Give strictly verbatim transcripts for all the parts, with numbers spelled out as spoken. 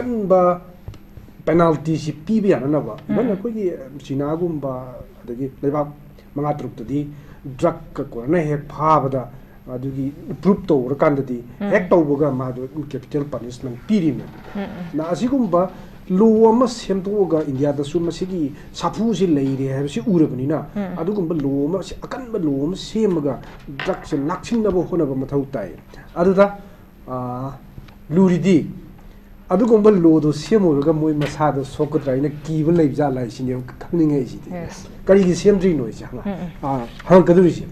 ꯑꯀꯟꯕ ꯄꯦꯅꯥꯜꯇꯤꯁꯤ ꯄꯤꯕ ꯌꯥꯅꯅꯕ, ꯏꯚꯟ ꯑꯩꯈꯣꯏꯒꯤ ꯆꯤꯅꯥꯒꯨꯝꯕ, ꯑꯗꯒꯤ ꯂꯩꯕꯥꯛ ꯃꯉꯥ ꯇꯔꯨꯛꯇꯗꯤ ꯗ꯭ꯔꯒꯀ ꯀꯣꯔꯣꯅꯥ ꯍꯦꯛ ꯐꯥꯕꯗ ꯑꯗꯨꯒꯤ ꯄ꯭ꯔꯨꯞ ꯇꯧꯔꯀꯥꯟꯗꯗꯤ ꯍꯦꯛ ꯇꯧꯕꯒ ꯃꯥꯗꯣ ꯀꯦꯄꯤꯇꯦꯜ ꯄꯅꯤꯁꯃꯦꯟ ꯄꯤꯔꯤꯕꯅꯦꯕ꯫ ꯅ ꯑꯁꯤꯒꯨꯝꯕ ꯂꯣ ꯑꯃ ꯁꯦꯝꯗꯣꯛꯑꯒ ꯏꯟꯗꯤꯌꯥꯗꯁꯨ ꯃꯁꯤꯒꯤ ꯁꯥꯐꯨꯁꯤ ꯂꯩꯔꯦ ꯍꯥꯏꯕꯁꯤ ꯎꯔꯕꯅꯤꯅ, ꯑꯗꯨꯒꯨꯝꯕ ꯂꯣ ꯑꯃ, ꯑꯀꯟꯕ ꯂꯣ ꯑꯃ ꯁꯦꯝꯃꯒ ꯗ꯭ꯔꯒꯁꯦ ꯂꯥꯛꯁꯤꯟꯅꯕ ꯍꯣꯠꯅꯕ ꯃꯊꯧ ꯇꯥꯏ꯫ ꯑꯗꯨꯗ ꯑꯥ, ꯂꯨꯔꯤꯗꯤ ꯑꯗꯨꯒꯨꯝꯕ ꯂꯣꯗꯣ ꯁꯦꯝꯃꯨꯔꯒ ꯃꯣꯏ ꯃꯁꯥꯗꯣ ꯁꯣꯛꯀꯗ꯭ꯔꯥ ꯍꯥꯏꯅ ꯀꯤꯕ ꯂꯩꯕ ꯖꯥꯠꯂ ꯍꯥꯏꯁꯤꯅꯦ ꯈꯪꯅꯤꯡꯉꯛꯏꯁꯤꯗꯤ꯫ Yes. ꯀꯔꯤꯒꯤ ꯁꯦꯝꯗ꯭ꯔꯤꯅꯣ ꯑꯩꯁꯦ ꯍꯪꯉ-, ꯑꯥ, ꯍꯪꯉꯛꯀꯗꯧꯔꯤꯁꯦ꯫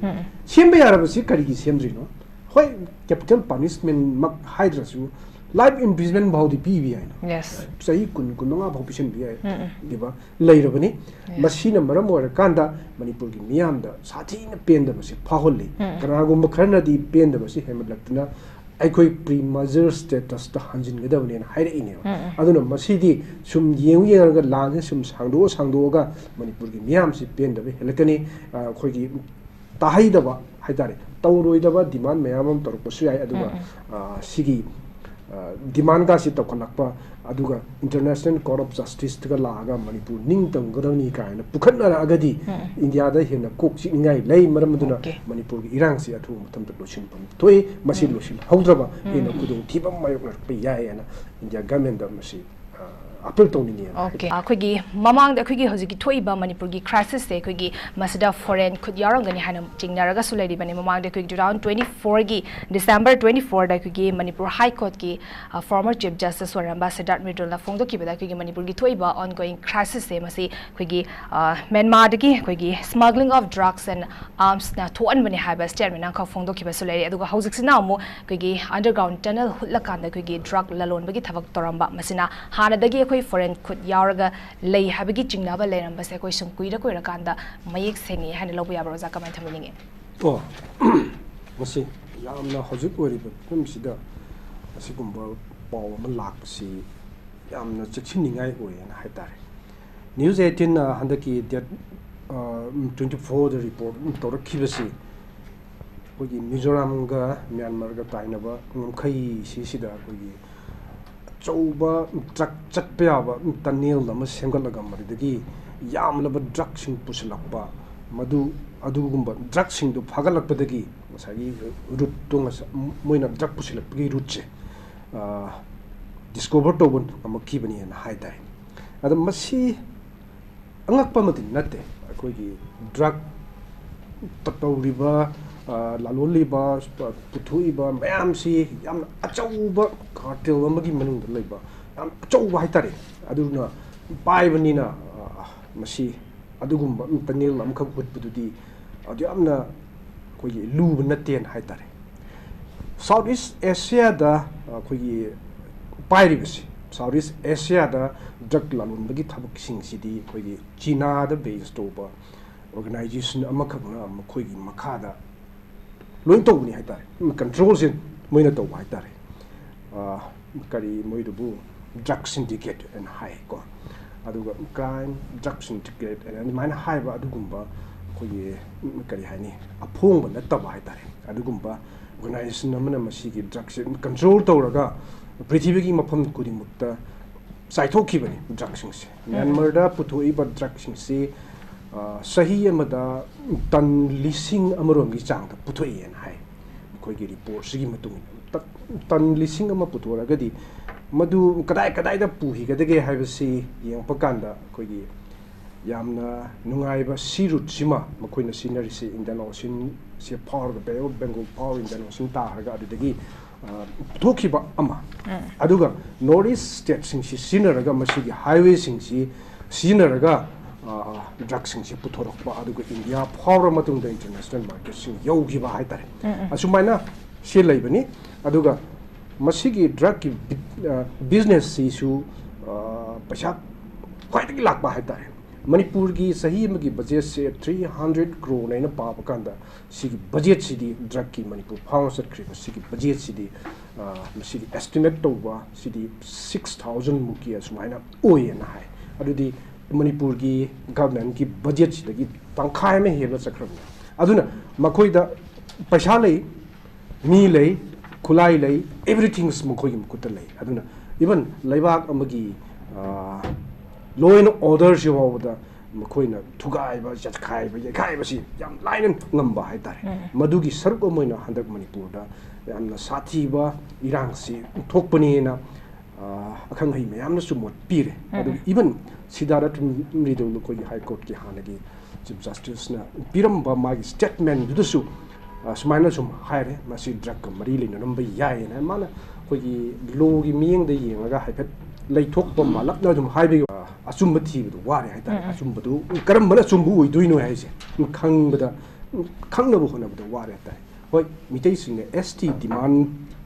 ꯁꯦꯝꯕ ꯌꯥꯔꯕꯁꯤ ꯀꯔꯤꯒꯤ ꯁꯦꯝꯗ꯭ꯔꯤꯅꯣ? ꯍꯣꯏ, ꯀꯦꯄꯤꯇꯦꯜ ꯄꯅꯤꯁꯃꯦꯟꯃꯛ ꯍꯥꯏꯗ꯭ꯔꯁꯨ, ꯂꯥꯏꯐ ꯏꯝꯄ꯭ꯔꯤꯖꯃꯦꯟ ꯐꯥꯎꯗꯤ ꯄꯤꯕ ꯌꯥꯏꯅ꯫ Yes. ꯆꯍꯤ ꯀꯨꯟ, ꯀꯨꯟꯃꯉꯥ ꯐꯥꯎ ꯄꯤꯁꯟꯕ ꯌꯥꯏ꯫ ꯗꯤꯕ ꯂꯩꯔꯕꯅꯤ꯫ ꯃꯁꯤꯅ ꯃꯔꯝ ꯑꯣꯏꯔꯀꯥꯟꯗ ꯃꯅꯤꯄꯨꯔꯒꯤ ꯃꯤꯌꯥꯝꯗ ꯁꯥꯊꯤꯅ ꯄꯦꯟꯗꯕꯁꯤ ꯐꯥꯎꯍꯜꯂꯤ꯫ ꯀꯅꯥꯒꯨꯝꯕ ꯈꯔꯅꯗꯤ ꯄꯦꯟꯗꯕꯁꯤ ꯍꯦꯟꯃꯠꯂꯛꯇꯨꯅ ꯑꯩꯈꯣꯏ ꯄ꯭ꯔꯤ ꯃꯔꯖꯔ ꯁ꯭ꯇꯦꯇꯁꯇ ꯍꯟꯖꯤꯟꯒꯗꯕꯅꯦꯅ ꯍꯥꯏꯔꯛꯏꯅꯦꯕ꯫ ꯑꯗꯨꯅ ꯃꯁꯤꯗꯤ ꯁꯨꯝ ꯌꯦꯡꯉꯨ ꯌꯦꯡꯉꯒ ꯂꯥꯟꯁꯦ ꯁꯨꯝ ꯁꯥꯡꯗꯣꯛꯑ ꯁꯥꯡꯗꯣꯛꯑꯒ ꯃꯅꯤꯄꯨꯔꯒꯤ ꯃꯤꯌꯥꯝꯁꯤ ꯄꯦꯟꯗꯕ ꯍꯦꯜꯂꯛꯀꯅꯤ꯫ ꯑ, ꯑꯩꯈꯣꯏꯒꯤ ꯇꯥꯍꯩꯗꯕ ꯍꯥꯏꯇꯥꯔꯦ, ꯇꯧꯔꯣꯏꯗꯕ ꯗꯤꯃꯥꯟ ꯃꯌꯥꯝ ꯑꯃ ꯇꯧꯔꯛꯄꯁꯨ ꯌꯥꯏ꯫ ꯑꯗꯨꯒ, ꯑ, ꯁꯤꯒꯤ, ꯑ, ꯗꯤꯃꯥꯟꯒꯁꯤ ꯇꯧꯈꯠꯂꯛꯄ, ꯑꯗꯨꯒ International Court of Justiceꯇꯒ ꯂꯥꯛꯑꯒ ꯃꯅꯤꯄꯨꯔ ꯅꯤꯡꯇꯝꯒꯗꯕꯅꯤ ꯀꯥꯏꯅ ꯄꯨꯈꯠꯅꯔꯛꯑꯒꯗꯤ ꯏꯟꯗꯤꯌꯥꯗ ꯍꯦꯟꯅ ꯀꯣꯛ ꯆꯤꯛꯅꯤꯡꯉꯥꯏ ꯂꯩ꯫ ꯃꯔꯝ ꯑꯗꯨꯅ Okay. ꯃꯅꯤꯄꯨꯔꯒꯤ ꯏꯔꯥꯡꯁꯤ ꯑꯊꯨꯕ ꯃꯇꯝꯗ ꯂꯣꯏꯁꯤꯟꯐꯝ ꯊꯣꯛꯏ꯫ ꯃꯁꯤ ꯂꯣꯏꯁꯤꯜꯍꯧꯗ꯭ꯔꯕ ꯍꯦꯟꯅ ꯈꯨꯗꯣꯡꯊꯤꯕ ꯑꯃ ꯃꯥꯌꯣꯛꯅꯔꯛꯄ ꯌꯥꯏ ꯍꯥꯏꯅ ꯏꯟꯗꯤꯌꯥ ꯒꯚꯔꯟꯃꯦꯟꯗ ꯃꯁꯤ, ꯑ, ꯑꯄꯤꯜ ꯇꯧꯅꯤꯡꯉꯤ ꯍꯥꯏꯅ Okay. ꯑꯩꯈꯣꯏꯒꯤ ꯃꯃꯥꯡꯗ ꯑꯩꯈꯣꯏꯒꯤ ꯍꯧꯖꯤꯛꯀꯤ ꯊꯣꯛꯏꯕ ꯃꯅꯤꯄꯨꯔꯒꯤ crisis ꯁꯦ ꯑꯩꯈꯣꯏꯒꯤ ꯃꯁꯤꯗ foreign ꯈꯨꯠ ꯌꯥꯎꯔꯝꯒꯅꯤ ꯍꯥꯏꯅ ꯆꯤꯡꯅꯔꯒꯁꯨ ꯂꯩꯔꯤꯕꯅꯤ꯫ ꯃꯃꯥꯡꯗ ꯑꯩꯈꯣꯏꯒꯤ two thousand twenty fourꯒꯤ December twenty fourꯗ ꯑꯩꯈꯣꯏꯒꯤ ꯃꯅꯤꯄꯨꯔ High Courtꯀꯤ, ꯑ, former Chief Justice ꯑꯣꯏꯔꯝꯕ ꯁꯤꯗꯥꯔꯠ ꯃꯤꯇꯜꯅ ꯐꯣꯡꯗꯣꯛꯈꯤꯕꯗ ꯑꯩꯈꯣꯏꯒꯤ ꯃꯅꯤꯄꯨꯔꯒꯤ ꯊꯣꯛꯏꯕ ongoing crisis ꯁꯦ ꯃꯁꯤ ꯑꯩꯈꯣꯏꯒꯤ, ꯑ, ꯃ꯭ꯌꯥꯟꯃꯥꯔꯗꯒꯤ ꯑꯩꯈꯣꯏꯒꯤ smuggling of drugs and armsꯅ ꯊꯣꯛꯍꯟꯕꯅꯤ ꯍꯥꯏꯕ statement ꯑꯃꯈꯛ ꯐꯣꯡꯗꯣꯛꯈꯤꯕꯁꯨ ꯂꯩꯔꯤ꯫ ꯑꯗꯨꯒ ꯍꯧꯖꯤꯛꯁꯤꯅ ꯑꯃꯨꯛ ꯑꯩꯈꯣꯏꯒꯤ underground tunnel ꯍꯨꯠꯂꯀꯥꯟꯗ ꯑꯩꯈꯣꯏꯒꯤ drug ꯂꯂꯣꯟꯕꯒꯤ ꯊꯕꯛ ꯇꯧꯔꯝꯕ, ꯃꯁꯤꯅ ꯍꯥꯟꯅꯗꯒꯤ ꯑꯩꯈꯣꯏ foreign ꯈꯨꯠ ꯌꯥꯎꯔꯒ ꯂꯩ ꯍꯥꯏꯕꯒꯤ ꯆꯤꯡꯅꯕ ꯂꯩꯔꯝꯕꯁꯦ ꯑꯩꯈꯣꯏ ꯁꯨꯝ ꯀꯨꯏꯔ ꯀꯨꯏꯔꯀꯥꯟꯗ ꯃꯌꯦꯛ ꯁꯦꯡꯉꯦ ꯍꯥꯏꯅ ꯂꯧꯕ ꯌꯥꯕ꯭ꯔꯥ ꯑꯣꯖꯥ? ꯀꯃꯥꯏꯅ ꯊꯝꯕꯤꯅꯤꯡꯉꯤ? ꯑꯣ, ꯃꯁꯤ ꯌꯥꯝꯅ ꯍꯧꯖꯤꯛ ꯑꯣꯏꯔꯤꯕ ꯐꯤꯕꯝꯁꯤꯗ ꯑꯁꯤꯒꯨꯝꯕ ꯄꯥꯎ ꯑꯃ ꯂꯥꯛꯄꯁꯤ ꯌꯥꯝꯅ ꯆꯦꯛꯁꯤꯟꯅꯤꯡꯉꯥꯏ ꯑꯣꯏꯌꯦꯅ ꯍꯥꯏꯇꯥꯔꯦ꯫ News eighteenꯅ ꯍꯟꯗꯛꯀꯤ date, ꯑ, twenty fourꯗ report ꯇꯧꯔꯛꯈꯤꯕꯁꯤ ꯑꯩꯈꯣꯏꯒꯤ ꯃꯤꯖꯣꯔꯥꯝꯒ ꯃ꯭ꯌꯥꯟꯃꯥꯔꯒ ꯇꯥꯏꯅꯕ ꯉꯝꯈꯩꯁꯤꯁꯤꯗ ꯑꯩꯈꯣꯏꯒꯤ ꯑꯆꯧꯕ ꯇ꯭ꯔꯛ ꯆꯠꯄ ꯌꯥꯕ ꯇꯅꯦꯜ ꯑꯃ ꯁꯦꯝꯒꯠꯂꯒ ꯃꯗꯨꯗꯒꯤ ꯌꯥꯝꯂꯕ ꯗ꯭ꯔꯛꯁꯤꯡ ꯄꯨꯁꯤꯜꯂꯛꯄ, ꯃꯗꯨ ꯑꯗꯨꯒꯨꯝꯕ ꯗ꯭ꯔꯛꯁꯤꯡꯗꯨ ꯐꯥꯒꯠꯂꯛꯄꯗꯒꯤ ꯉꯁꯥꯏꯒꯤ ꯔꯨꯠꯇꯣ, ꯉꯁꯥꯏ ꯃꯣꯏꯅ ꯗ꯭ꯔꯛ ꯄꯨꯁꯤꯜꯂꯛꯄꯒꯤ ꯔꯨꯠꯁꯦ ꯗꯤꯁꯀꯣꯚꯔ ꯇꯧꯕ ꯉꯝꯃꯛꯈꯤꯕꯅꯦꯅ ꯍꯥꯏ ꯇꯥꯏ꯫ ꯑꯗꯣ ꯃꯁꯤ ꯑꯉꯛꯄ ꯑꯃꯗꯤ ꯅꯠꯇꯦ꯫ ꯑꯩꯈꯣꯏꯒꯤ ꯗ꯭ꯔꯛ ꯇꯧꯔꯤꯕ, ꯂꯥꯂꯣꯜꯂꯤꯕ, ꯄꯨꯊꯣꯛꯏꯕ ꯃꯌꯥꯝꯁꯤ ꯌꯥꯝꯅ ꯑꯆꯧꯕ ꯀꯥꯔꯇꯦꯜ ꯑꯃꯒꯤ ꯃꯅꯨꯡꯗ ꯂꯩꯕ ꯌꯥꯝ ꯑꯆꯧꯕ ꯍꯥꯏꯇꯥꯔꯦ꯫ ꯑꯗꯨꯅ ꯄꯥꯏꯕꯅꯤꯅ ꯃꯁꯤ ꯑꯗꯨꯒꯨꯝꯕ ꯇꯅꯦꯜ ꯑꯃꯈꯛ ꯍꯨꯠꯄꯗꯨꯗꯤ ꯑꯗꯨ ꯌꯥꯝꯅ ꯑꯩꯈꯣꯏꯒꯤ ꯂꯨꯕ ꯅꯠꯇꯦꯅ ꯍꯥꯏꯇꯥꯔꯦ꯫ ꯁꯥꯎꯠ ꯏꯁ ꯑꯦꯁꯤꯌꯥꯗ ꯑꯩꯈꯣꯏꯒꯤ ꯄꯥꯏꯔꯤꯕꯁꯤ, ꯁꯥꯎꯠ ꯏꯁ ꯑꯦꯁꯤꯌꯥꯗ ꯗ꯭ꯔꯛ ꯂꯥꯂꯣꯟꯕꯒꯤ ꯊꯕꯛꯁꯤꯡꯁꯤꯗꯤ ꯑꯩꯈꯣꯏꯒꯤ ꯆꯤꯅꯥꯗ ꯕꯦꯁ ꯇꯧꯕ ꯑꯣꯔꯒꯅꯥꯏꯖꯦꯁꯟ ꯑꯃꯈꯛꯅ ꯃꯈꯣꯏꯒꯤ ꯃꯈꯥꯗ ꯂꯣꯏ ꯇꯧꯕꯅꯤ ꯍꯥꯏꯇꯥꯔꯦ꯫ ꯀꯟꯇ꯭ꯔꯣꯜꯁꯦ ꯃꯣꯏꯅ ꯇꯧꯕ ꯍꯥꯏꯇꯥꯔꯦ꯫ ꯀꯔꯤ ꯃꯣꯏꯗꯨꯕꯨ ꯗ꯭ꯔꯛ ꯁꯤꯟꯗꯤꯀꯦꯠ ꯑꯅ ꯍꯥꯏꯀꯣ꯫ ꯑꯗꯨꯒ ꯀ꯭ꯔꯥꯏꯝ, ꯗ꯭ꯔꯛ ꯁꯤꯟꯗꯤꯀꯦꯠ ꯑꯅ ꯑꯗꯨꯃꯥꯏꯅ ꯍꯥꯏꯕ ꯑꯗꯨꯒꯨꯝꯕ ꯑꯩꯈꯣꯏꯒꯤ ꯀꯔꯤ ꯍꯥꯏꯅꯤ, ꯑꯐꯣꯡꯕ ꯅꯠꯇꯕ ꯍꯥꯏꯇꯥꯔꯦ꯫ ꯑꯗꯨꯒꯨꯝꯕ ꯑꯣꯔꯒꯅꯥꯏꯖꯦꯁꯟ ꯑꯃꯅ ꯃꯁꯤꯒꯤ ꯗ꯭ꯔꯛꯁꯦ ꯀꯟꯇ꯭ꯔꯣꯜ ꯇꯧꯔꯒ ꯄ꯭ꯔꯤꯊꯤꯕꯤꯒꯤ ꯃꯐꯝ ꯈꯨꯗꯤꯡꯃꯛꯇ ꯆꯥꯏꯊꯣꯛꯈꯤꯕꯅꯤ ꯗ꯭ꯔꯛꯁꯤꯡꯁꯦ꯫ ꯃ꯭ꯌꯥꯟꯃꯥꯔꯗ ꯄꯨꯊꯣꯛꯏꯕ ꯗ꯭ꯔꯛꯁꯤꯡꯁꯤ ꯆꯍꯤ ꯑꯃꯗ ꯇꯟ ꯂꯤꯁꯤꯡ ꯑꯃꯔꯣꯝꯒꯤ ꯆꯥꯡꯗ ꯄꯨꯊꯣꯛꯑꯦꯅ ꯍꯥꯏ꯫ ꯑꯩꯈꯣꯏꯒꯤ ꯔꯤꯄꯣꯔꯠꯁꯤꯒꯤ ꯃꯇꯨꯡ ꯏꯟꯅ ꯇꯟ ꯂꯤꯁꯤꯡ ꯑꯃ ꯄꯨꯊꯣꯔꯛꯑꯒꯗꯤ ꯃꯗꯨ ꯀꯗꯥꯏ ꯀꯗꯥꯏꯗ ꯄꯨꯈꯤꯒꯗꯒꯦ ꯍꯥꯏꯕꯁꯤ ꯌꯦꯡꯉꯛꯄ ꯀꯥꯟꯗ ꯑꯩꯈꯣꯏꯒꯤ ꯌꯥꯝꯅ ꯅꯨꯡꯉꯥꯏꯕ ꯁꯤ ꯔꯨꯠꯁꯤꯃ ꯃꯈꯣꯏꯅ ꯁꯤꯖꯤꯟꯅꯔꯤꯁꯦ ꯏꯟꯗꯤꯌꯟ ꯑꯣꯁꯤꯟꯁꯦ ꯐꯥꯎꯔꯒ, ꯕꯦ ꯑꯣꯐ ꯕꯦꯡꯒꯣꯜ ꯐꯥꯎꯔ ꯏꯟꯗꯤꯌꯟ ꯑꯣꯁꯤꯟ ꯇꯥꯔꯒ ꯑꯗꯨꯗꯒꯤ ꯄꯨꯊꯣꯛꯈꯤꯕ ꯑꯃ꯫ ꯑꯗꯨꯒ ꯅꯣꯔꯠ ꯏꯁ ꯁ꯭ꯇꯦꯠꯁꯤꯡꯁꯤ ꯁꯤꯖꯤꯟꯅꯔꯒ ꯃꯁꯤꯒꯤ ꯍꯥꯏꯋꯦꯁꯤꯡꯁꯤ ꯁꯤꯖꯤꯟꯅꯔꯒ ꯗ꯭ꯔꯛꯁꯤꯡꯁꯤ ꯄꯨꯊꯣꯔꯛꯄ, ꯑꯗꯨꯒ ꯏꯟꯗꯤꯌꯥ ꯐꯥꯎꯔ ꯃꯇꯨꯡꯗ ꯏꯟꯇꯔꯅꯦꯁꯅꯦꯜ ꯃꯥꯔꯀꯦꯠꯁꯤꯡ ꯌꯧꯈꯤꯕ ꯍꯥꯏꯇꯥꯔꯦ꯫ ꯑꯁꯨꯃꯥꯏꯅ ꯁꯤ ꯂꯩꯕꯅꯤ꯫ ꯑꯗꯨꯒ ꯃꯁꯤꯒꯤ ꯗ꯭ꯔꯛꯀꯤ ꯕꯤꯖꯤꯅꯦꯁꯁꯤꯁꯨ ꯄꯩꯁꯥ ꯈ꯭ꯋꯥꯏꯗꯒꯤ ꯂꯥꯛꯄ ꯍꯥꯏꯇꯥꯔꯦ꯫ ꯃꯅꯤꯄꯨꯔꯒꯤ ꯆꯍꯤ ꯑꯃꯒꯤ ꯕꯖꯦꯠꯁꯦ ꯊ꯭ꯔꯤ ꯍꯟꯗ꯭ꯔꯦꯠ ꯀ꯭ꯔꯣꯔꯅ ꯑꯩꯅ ꯄꯥꯕ ꯀꯥꯟꯗ ꯁꯤꯒꯤ ꯕꯖꯦꯠꯁꯤꯗꯤ, ꯗ꯭ꯔꯛꯀꯤ ꯃꯅꯤꯄꯨꯔ ꯐꯥꯎꯅ ꯆꯠꯈ꯭ꯔꯤꯕ ꯁꯤꯒꯤ ꯕꯖꯦꯠꯁꯤꯗꯤ, ꯃꯁꯤꯒꯤ ꯑꯦꯁꯇꯤꯃꯦꯠ ꯇꯧꯕ ꯁꯤꯗꯤ ꯁꯤꯛꯁ ꯊꯥꯎꯖꯟ ꯃꯨꯛꯀꯤ ꯑꯁꯨꯃꯥꯏꯅ ꯑꯣꯏꯌꯦꯅ ꯍꯥꯏ꯫ ꯑꯗꯨꯗꯤ ꯃꯅꯤꯄꯨꯔꯒꯤ ꯒꯚꯔꯟꯃꯦꯟꯠꯀꯤ ꯕꯖꯦꯠꯁꯤꯗꯒꯤ ꯇꯪꯈꯥꯏ ꯑꯃ ꯍꯦꯜꯂ ꯆꯠꯈ꯭ꯔꯕꯅꯤ꯫ ꯑꯗꯨꯅ ꯃꯈꯣꯏꯗ ꯄꯩꯁꯥ ꯂꯩ, ꯃꯤ ꯂꯩ, ꯈꯨꯠꯂꯥꯏ ꯂꯩ, ꯑꯦꯚ꯭ꯔꯤꯊꯤꯡꯁ ꯃꯈꯣꯏꯒꯤ ꯃꯈꯨꯠꯇ ꯂꯩ꯫ ꯑꯗꯨꯅ Even ꯂꯩꯕꯥꯛ ꯑꯃꯒꯤ ꯂꯣ ꯑꯦꯟ ꯑꯣꯔꯗꯔꯁꯤ ꯐꯥꯎꯕꯗ ꯃꯈꯣꯏꯅ ꯊꯨꯒꯥꯏꯕ, ꯆꯠꯈꯥꯏꯕ, ꯌꯩꯈꯥꯏꯕꯁꯤ ꯌꯥꯝ ꯂꯥꯏꯅ ꯉꯝꯕ ꯍꯥꯏꯇꯥꯔꯦ꯫ ꯃꯗꯨꯒꯤ ꯁꯔꯨꯛ ꯑꯃ ꯑꯣꯏꯅ ꯍꯟꯗꯛ ꯃꯅꯤꯄꯨꯔꯗ ꯌꯥꯝꯅ ꯁꯥꯊꯤꯕ ꯏꯔꯥꯡꯁꯤ ꯊꯣꯛꯄꯅꯦꯅ ꯑꯈꯪ ꯑꯍꯩ ꯃꯌꯥꯝꯅꯁꯨ ꯃꯣꯠ ꯄꯤꯔꯦ꯫ ꯑꯗꯨꯒ even ꯁꯤꯗꯥꯔꯠ ꯃ꯭ꯔꯤꯗꯨ ꯑꯩꯈꯣꯏꯒꯤ ꯍꯥꯏ ꯀꯣꯔꯠꯀꯤ ꯍꯥꯟꯅꯒꯤ ꯆꯤꯐ ꯖꯁꯇꯤꯁꯅ ꯄꯤꯔꯝꯕ ꯃꯥꯒꯤ ꯁ꯭ꯇꯦꯠꯃꯦꯟꯗꯨꯗꯁꯨ ꯁꯨꯃꯥꯏꯅ ꯁꯨꯝ ꯍꯥꯏꯔꯦ, ꯃꯁꯤ ꯗ꯭ꯔꯒꯀ ꯃꯔꯤ ꯂꯩꯅꯔꯝꯕ ꯌꯥꯏꯌꯦꯅ꯫ ꯃꯥꯅ ꯑꯩꯈꯣꯏꯒꯤ ꯂꯣꯒꯤ ꯃꯤꯠꯌꯦꯡꯗ ꯌꯦꯡꯉꯒ ꯍꯥꯏꯐꯦꯠ ꯂꯩꯊꯣꯛꯄ ꯃꯥꯜꯂꯞꯅ ꯑꯗꯨꯝ ꯍꯥꯏꯕꯒꯤ ꯑꯆꯨꯝꯕ ꯊꯤꯕꯗꯣ ꯋꯥꯔꯦ ꯍꯥꯏꯇꯥꯔꯦ꯫ ꯑꯆꯨꯝꯕꯗꯨ ꯀꯔꯝꯕꯅ ꯑꯆꯨꯝꯕ ꯑꯣꯏꯗꯣꯏꯅꯣ ꯍꯥꯏꯁꯦ ꯈꯪꯕꯗ, ꯈꯪꯅꯕ ꯍꯣꯠꯅꯕꯗ ꯋꯥꯔꯦ ꯍꯥꯏꯇꯥꯔꯦ꯫ ꯍꯣꯏ, ꯃꯤꯇꯩꯁꯤꯡꯅ ꯑꯦꯁ ꯇꯤ ꯗꯤꯃꯥꯟ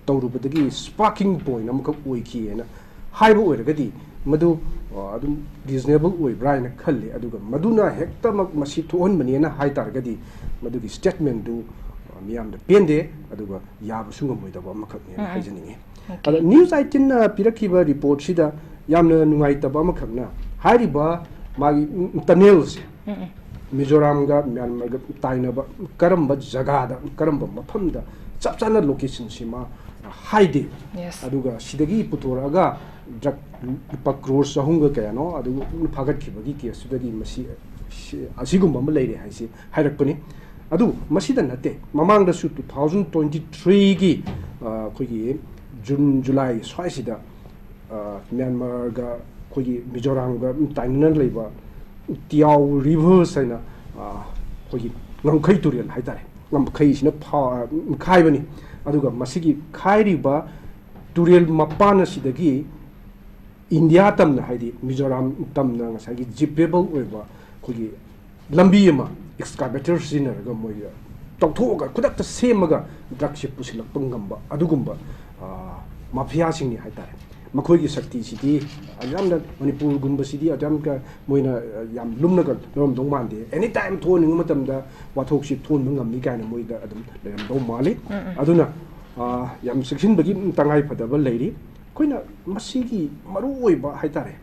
ꯇꯧꯔꯨꯕꯗꯒꯤ ꯁ꯭ꯄꯥꯔꯀꯤꯡ ꯄꯣꯏꯟ ꯑꯃꯈꯛ ꯑꯣꯏꯈꯤꯑꯅ ꯍꯥꯏꯕ ꯑꯣꯏꯔꯒꯗꯤ ꯃꯗꯨ ꯑꯗꯨꯝ ꯔꯤꯖꯅꯦꯕꯜ ꯑꯣꯏꯕ꯭ꯔꯥ ꯍꯥꯏꯅ ꯈꯜꯂꯤ꯫ ꯑꯗꯨꯒ ꯃꯗꯨꯅ ꯍꯦꯛꯇꯃꯛ ꯃꯁꯤ ꯊꯣꯛꯍꯟꯕꯅꯦꯅ ꯍꯥꯏ ꯇꯥꯔꯒꯗꯤ ꯃꯗꯨꯒꯤ ꯁ꯭ꯇꯦꯠꯃꯦꯟꯗꯨ ꯃꯤꯌꯥꯝꯗ ꯄꯦꯟꯗꯦ, ꯑꯗꯨꯒ ꯌꯥꯕꯁꯨ ꯉꯝꯃꯣꯏꯗꯕ ꯑꯃꯈꯛꯅꯦꯅ ꯍꯥꯏꯖꯅꯤꯡꯉꯤ꯫ ꯑꯗ ꯅ꯭ꯌꯨꯁ ꯑꯩꯠꯇꯤꯟꯅ ꯄꯤꯔꯛꯈꯤꯕ ꯔꯤꯄꯣꯔꯠꯁꯤꯗ ꯌꯥꯝꯅ ꯅꯨꯡꯉꯥꯏꯇꯕ ꯑꯃꯈꯛꯅ, ꯍꯥꯏꯔꯤꯕ ꯃꯥꯒꯤ ꯇꯅꯦꯜꯁꯦ ꯃꯤꯖꯣꯔꯥꯝꯒ ꯃ꯭ꯌꯥꯟꯃꯥꯔꯒ ꯇꯥꯏꯅꯕ ꯀꯔꯝꯕ ꯖꯒꯥꯗ, ꯀꯔꯝꯕ ꯃꯐꯝꯗ ꯆꯞ ꯆꯥꯅ ꯂꯣꯀꯦꯁꯟꯁꯤꯃ ꯍꯥꯏꯗꯦ꯫ ꯑꯗꯨꯒ ꯁꯤꯗꯒꯤ ꯄꯨꯊꯣꯔꯛꯑꯒ ꯗ꯭ꯔꯒ ꯂꯨꯄꯥ ꯀ꯭ꯔꯣꯔ ꯆꯍꯨꯝꯒ ꯀꯌꯥꯅꯣ ꯑꯗꯨ ꯐꯥꯒꯠꯈꯤꯕꯒꯤ ꯀꯦꯁꯇꯨꯗꯒꯤ ꯃꯁꯤ, ꯁꯤ, ꯑꯁꯤꯒꯨꯝꯕ ꯑꯃ ꯂꯩꯔꯦ ꯍꯥꯏꯁꯤ ꯍꯥꯏꯔꯛꯄꯅꯤ꯫ ꯑꯗꯨ ꯃꯁꯤꯗ ꯅꯠꯇꯦ, ꯃꯃꯥꯡꯗꯁꯨ ꯇꯨ ꯊꯥꯎꯖꯟ ꯇ꯭ꯋꯦꯟꯇꯤ ꯊ꯭ꯔꯤꯒꯤ, ꯑ, ꯑꯩꯈꯣꯏꯒꯤ ꯖꯨꯟ, ꯖꯨꯂꯥꯏ ꯁ꯭ꯋꯥꯏꯁꯤꯗ, ꯑ, ꯃ꯭ꯌꯥꯟꯃꯥꯔꯒ ꯑꯩꯈꯣꯏꯒꯤ ꯃꯤꯖꯣꯔꯥꯝꯒ ꯇꯥꯏꯅꯅ ꯂꯩꯕ ꯇꯤꯌꯥꯎ ꯔꯤꯚꯔꯁ ꯍꯥꯏꯅ, ꯑ, ꯑꯩꯈꯣꯏꯒꯤ ꯉꯝꯈꯩ ꯇꯨꯔꯦꯜ ꯍꯥꯏꯇꯥꯔꯦ, ꯉꯝꯈꯩꯁꯤꯅ ꯐꯥ-, ꯈꯥꯏꯕꯅꯤ꯫ ꯑꯗꯨꯒ ꯃꯁꯤꯒꯤ ꯈꯥꯏꯔꯤꯕ ꯇꯨꯔꯦꯜ ꯃꯄꯥꯟ ꯑꯁꯤꯗꯒꯤ ꯏꯟꯗꯤꯌꯥ ꯇꯝꯅ, ꯍꯥꯏꯗꯤ ꯃꯤꯖꯣꯔꯥꯝ ꯇꯝꯅ ꯉꯁꯥꯏꯒꯤ ꯖꯤꯞꯄꯦꯕꯜ ꯑꯣꯏꯕ ꯑꯩꯈꯣꯏꯒꯤ ꯂꯝꯕꯤ ꯑꯃ ꯑꯦꯛꯁꯀꯥꯚꯦꯇꯔ ꯁꯤꯖꯤꯟꯅꯔꯒ ꯃꯣꯏꯒ ꯇꯧꯊꯣꯛꯑꯒ ꯈꯨꯗꯛꯇ ꯁꯦꯝꯃꯒ ꯗ꯭ꯔꯒꯁꯦ ꯄꯨꯁꯤꯜꯂꯛꯄ ꯉꯝꯕ ꯑꯗꯨꯒꯨꯝꯕ, ꯑ, ꯃꯥꯐꯤꯌꯥꯁꯤꯡꯅꯤ ꯍꯥꯏꯇꯥꯔꯦ꯫ ꯃꯈꯣꯏꯒꯤ ꯁꯛꯇꯤꯁꯤꯗꯤ ꯌꯥꯝꯅ, ꯃꯅꯤꯄꯨꯔꯒꯨꯝꯕꯁꯤꯗꯤ ꯑꯗꯨꯌꯥꯝꯒ ꯃꯣꯏꯅ, ꯑ, ꯌꯥꯝ ꯂꯨꯝꯅꯒ ꯂꯧꯔꯝꯗꯧ ꯃꯥꯟꯗꯦ꯫ ꯑꯦꯅꯤ ꯇꯥꯏꯝ ꯊꯣꯛꯍꯟꯅꯤꯡꯕ ꯃꯇꯝꯗ ꯋꯥꯊꯣꯛꯁꯤ ꯊꯣꯛꯍꯟꯕ ꯉꯝꯃꯤ ꯀꯥꯏꯅ ꯃꯣꯏꯗ ꯑꯗꯨꯝ ꯂꯩꯔꯝꯗꯧ ꯃꯥꯜꯂꯤ꯫ ꯑꯗꯨꯅ, ꯑ, ꯌꯥꯝ ꯆꯦꯛꯁꯤꯟꯕꯒꯤ ꯇꯉꯥꯏ ꯐꯗꯕ ꯂꯩꯔꯤ꯫ ꯑꯩꯈꯣꯏꯅ ꯃꯁꯤꯒꯤ ꯃꯔꯨꯑꯣꯏꯕ ꯍꯥꯏꯇꯥꯔꯦ,